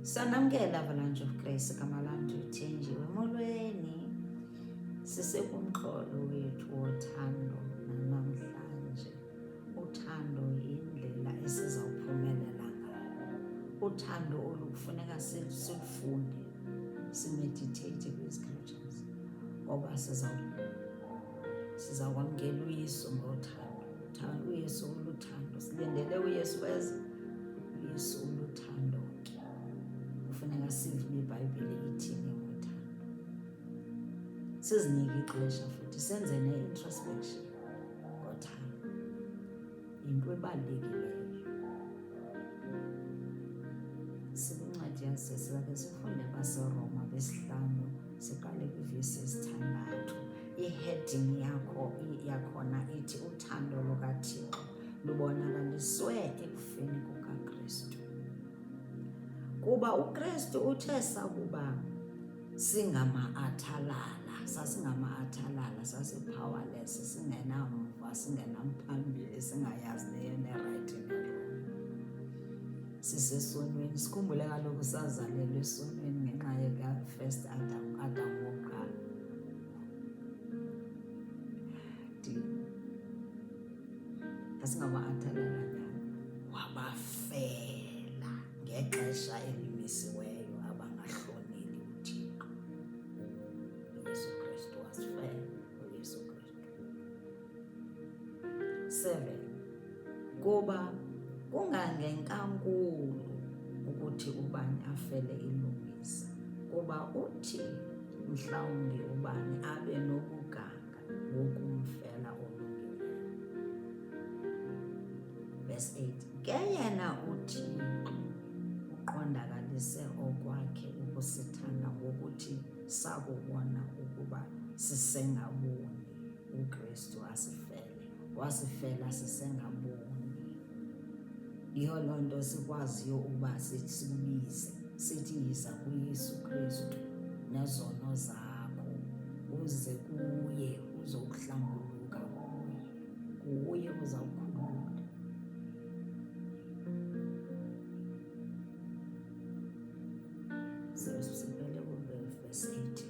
Sanamkela Avalanche of Grace, igama lam ndiThenjiwe. Molweni, sisekumxholo wethu wothando nanamhlanje. Uthando yindlela esizawuphumelela ngayo. Uthando olu kufuneka silufunde, simeditate kwi-scriptures ngoba sizawukwamkela uYesu ngothando. UYesu uluthando, silindele uYesu eze. UYesu uluthando ke, kufuneka sive uba iBhayibhile ithini ngothando. Sizinike ixesha futhi senze ne-introspection ngothando, yinto ebalulekileyo. Sikwincwadi yase sifunde baseRoma besihlanu, siqale kwivesi yesithandathu. I-heading yakho yakhona ithi uthando lukaThixo lubonakaliswe ekufeni kukaKristu. Kuba uKristu uthe sakuba singama-athalala, sasingama-athalala, sasi-powerless, singenamva, singenamphambili, singayazi leyo nerayithi nerong, sisesonweni. Sikhumbule kaloku sazalelwa esonweni ngenxa yeka-first Adam, Adam wokuqala. Asingama-athalala nyhani, wabafela ngexesha elimisiweyo abangahloneli uThixo. UYesu Kristu wasifela, uYesu Kristu. 7 Kuba kungangenkankulu ukuthi ubani afele ilungisa, kuba uthi mhlawumbi ubani abe nobuganga wokumfela olungileyo. Verse 8 Ke yena uThixo uqondakalise okwakhe ukusithanda ngokuthi sakubona ukuba sisengaboni, uKristu asifele. Wasifela sisengaboni. Yiyo loo nto sikwaziyo ukuba sikubize sithi yiza kuYesu Kristu nezono zakho, uze kuye uzokuhlambuluka kuye, kuye uzawukhulula. Siphele kuvesi 8.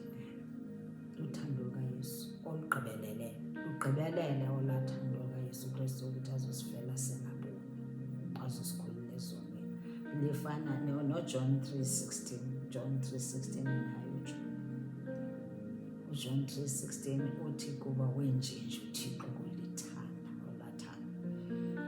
Luthando lukaYesu olugqibelele, lugqibelele olaa thando lukaYesu Kristu ukuthi azosifela singaboni, azosikhulula ezonweni. Lifana noJohn 3:16, John 3:16 nayo utsho. UJohn 3:16 uthi kuba wenjenje uThixo ukulithanda olaa thando,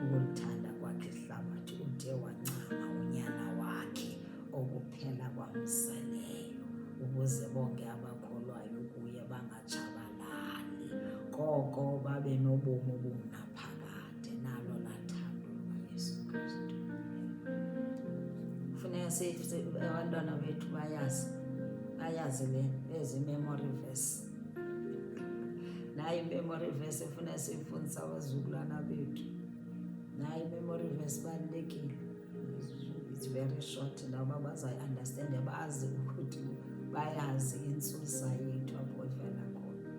ukulithanda kwakhe ihlabathi ude wancama unyana wakhe okuphela kwamzeleyo, ukuze bonke abakholwayo kuye bangatshabalali, koko babe nobomi obungunaphakade. Nalo lathando lukaYesu Kristu. Funeka abantwana bethu bayazi, bayazi le ezi memory verse. Nayi memory verse efuna siyifundisa abazukulwana bethu. Nayi memory verse ibalulekile. It's very short, nabo bazayi-understande, bazi ukuthi bayazi intsusa yethu apho ivela khona.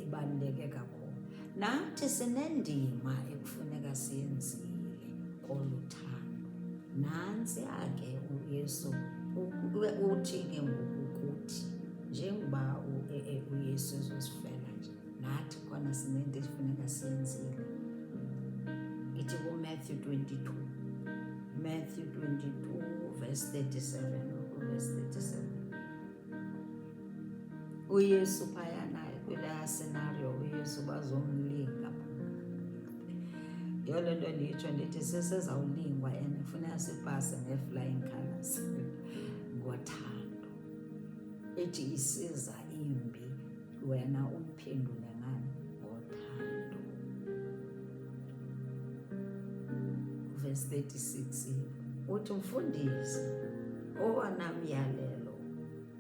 Ibaluleke kakhulu. Nathi sinendima ekufuneka siyenzile kolu thando. Nantsi ke uYesu uthi ke ngoku kuthi njengoba uYesu ezosifela nje, nathi khona sinento efuneka siyenzile. Ithi kuMatthew 22, Matthew 22 verse 37, verse 37. UYesu phaya naye kuleya scenario, uYesu bazomlinga. Yiyo le nto nditsho ndithi sesezawulingwa and funeka sipase nge-flying colours ngothando. Ithi isiza imbi, wena uyiphendule ngani? Ngothando. Verse 36 uthi, mfundisi, owona myalelo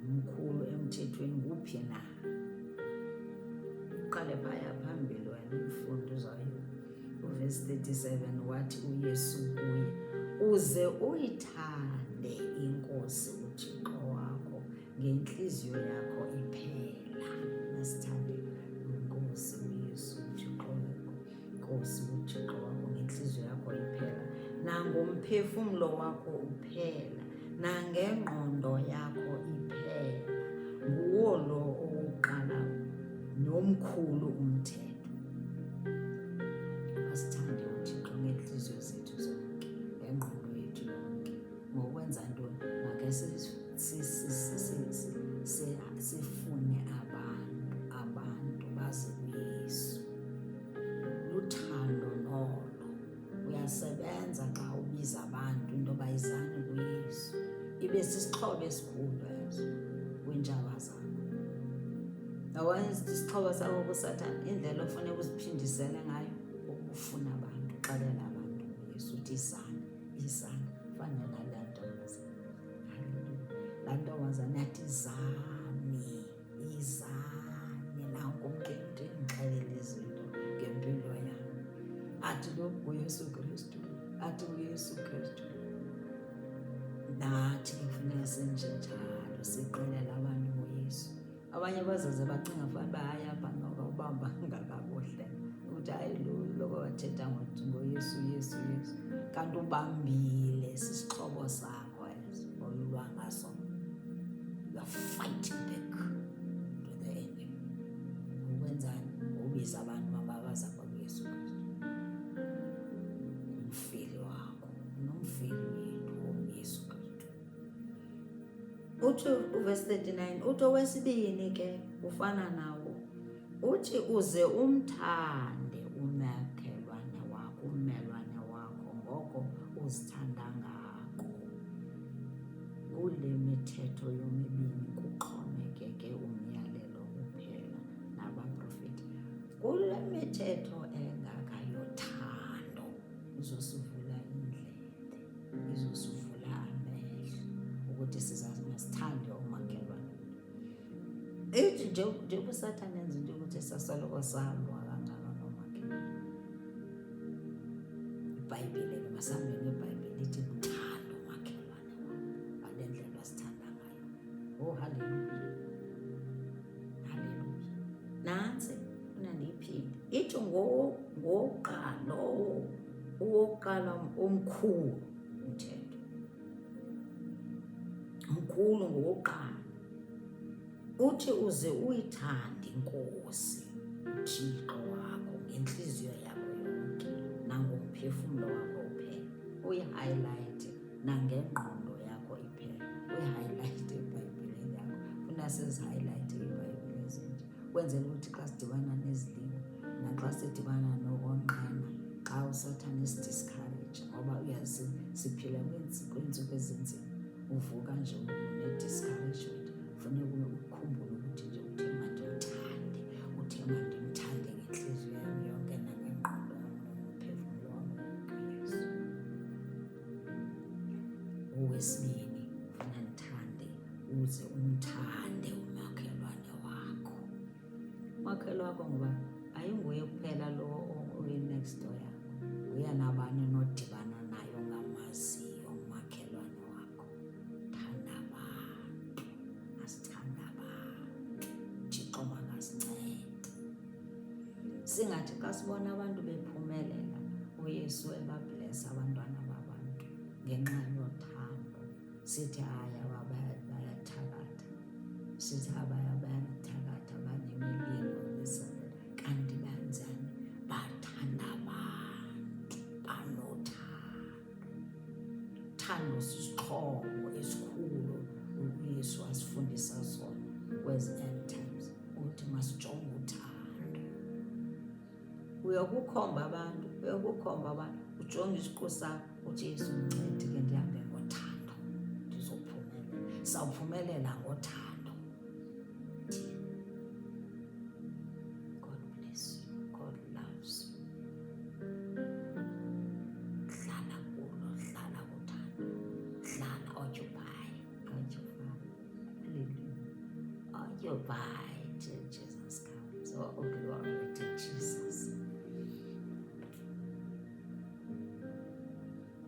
mkhulu emthethweni nguphi na? Uqale phaya phambili wena umfundi uzayo. Uvesi 37 wathi uYesu kuye, uze uyithande iNkosi uThixo wakho ngentliziyo yakho iphela. Masithande iNkosi uYesu uThixo wakho, Nkosi uThixo wakho ngentliziyo yakho iphela. nangomphefumlo wakho uphela nangengqondo yakho iphela. Nguwo lo owokuqala nomkhulu umthetho. Masithande uThixo ngeenhliziyo zethu zonke, ngengqondo yethu yonke. Ngokwenza ntoni? Make sifune abantu, abantu baze kuYesu. Luthando nolo. Uyasebenza xa ubiza abantu into yoba yizani kuYesu. Ibe sisixhobo esikhulu eso kwiintshaba zakho. Yabona isixhobo sakho kuSathana, indlela ofuneka uziphindisele ngayo kukufuna abantu, uxelela abantu ngoYesu uthi izani, izani. Fana nalaa ntombazana. Haleluya. Laa ntombazana yathi izani, izani, nanku umntu endixelela izinto ngempilo yam. Athi lo nguYesu Kristu, athi uYesu Kristu. Nathi ke kufuneka senjenjalo, sixelele abantu ngoYesu. Abanye bazaze bacinga fanuba uba hayi apha noko ubamba ngakakuhle, ukuthi hayi lo loko bathetha ngoYesu, Yesu, Yesu. Kanti ubambile, sisixhobo sakho eso olulwa ngaso. You are fighting back to the enemy. Ngokwenzani? Ngokubiza abantu uba baza kuYesu Kristu. Umfeli wakho, unomfeli wethu onguYesu Kristu. Uthi uvesi 39, uthi owesibini ke ufana nawo, uthi uze umthande umakhelwane wakho, ummelwane wakho ngoko uzithanda ngako. Kule mithetho yomibini kuxhomekeke umyalelo uphela nabaprofeti. Kule mithetho engaka yothando izosivula indlebe, izosivula amehlo ukuthi masithande oomakhelwane. Ithi njengoba uSathane enza into yokuthi sasoloko salwa kangaka noomakhelwane. IBhayibhile ke, masihambe ngeBhayibhile, ithi mthande umakhelwane wakho ngale ndlela osithanda ngayo. Oh, haleluya, haleluya. Nantsi funa ndiyiphinde, ithi ngowokuqala lowo uwokuqala omkhulu umthetho, mkhulu ngowokuqala, uthi uze uyithande iNkosi uThixo wakho ngentliziyo yakho yonke nangomphefumlo wakho uphela, uyi-highlight nangengqondo yakho iphela, uyi-highlight eBhayibhileni yakho. Funa sizi-highlight iiBhayibhile ezinje kwenzela ukuthi xa sidibana nezilingo naxa sidibana nokonqena, xa uSathane esi-discourage, ngoba uyazi siphila kwiintsuku ezinzima, uvuka nje une-discouragement, funeka ukhumbule ukuthi nje uthe mandimthande, uthe mandimthande ngentliziyo yam yonke nangengqondo yam nomphefumlo wam wonke uYesu. Owesibini, funa ndithande, uze umthande umakhelwane wakho. Umakhelwane wakho ngoba ayinguye kuphela lo oyi-next door yakho, nguye nabani onodibana naye ongamaziyo umakhelwane wakho. Thanda abantu, asithande abantu. Thixo makasincede. Singathi xa sibona abantu bephumelela, uYesu ebablesa abantwana babantu ngenxa yothando, sithi hayi aba bayathakatha, sithi abaya bayathakatha, banemilingo nesabela. Kanti benzani? Bathanda abantu, banothando. Uthando sisixhobo esikhulu uYesu asifundisa sona kwezi end times, ukuthi masijonge uthando. Uyokukhomba abantu, uyokukhomba abantu, ujonge isiqu sakho, uthi Yesu ndincede ke ndihambe ngothando, ndizophumelela. Sawuphumelela ngothando. God bless you. God loves you. Hlala kulo, hlala kuthando, hlala, occupy, occupy. Hallelujah. Occupy till Jesus comes. Oh, glory to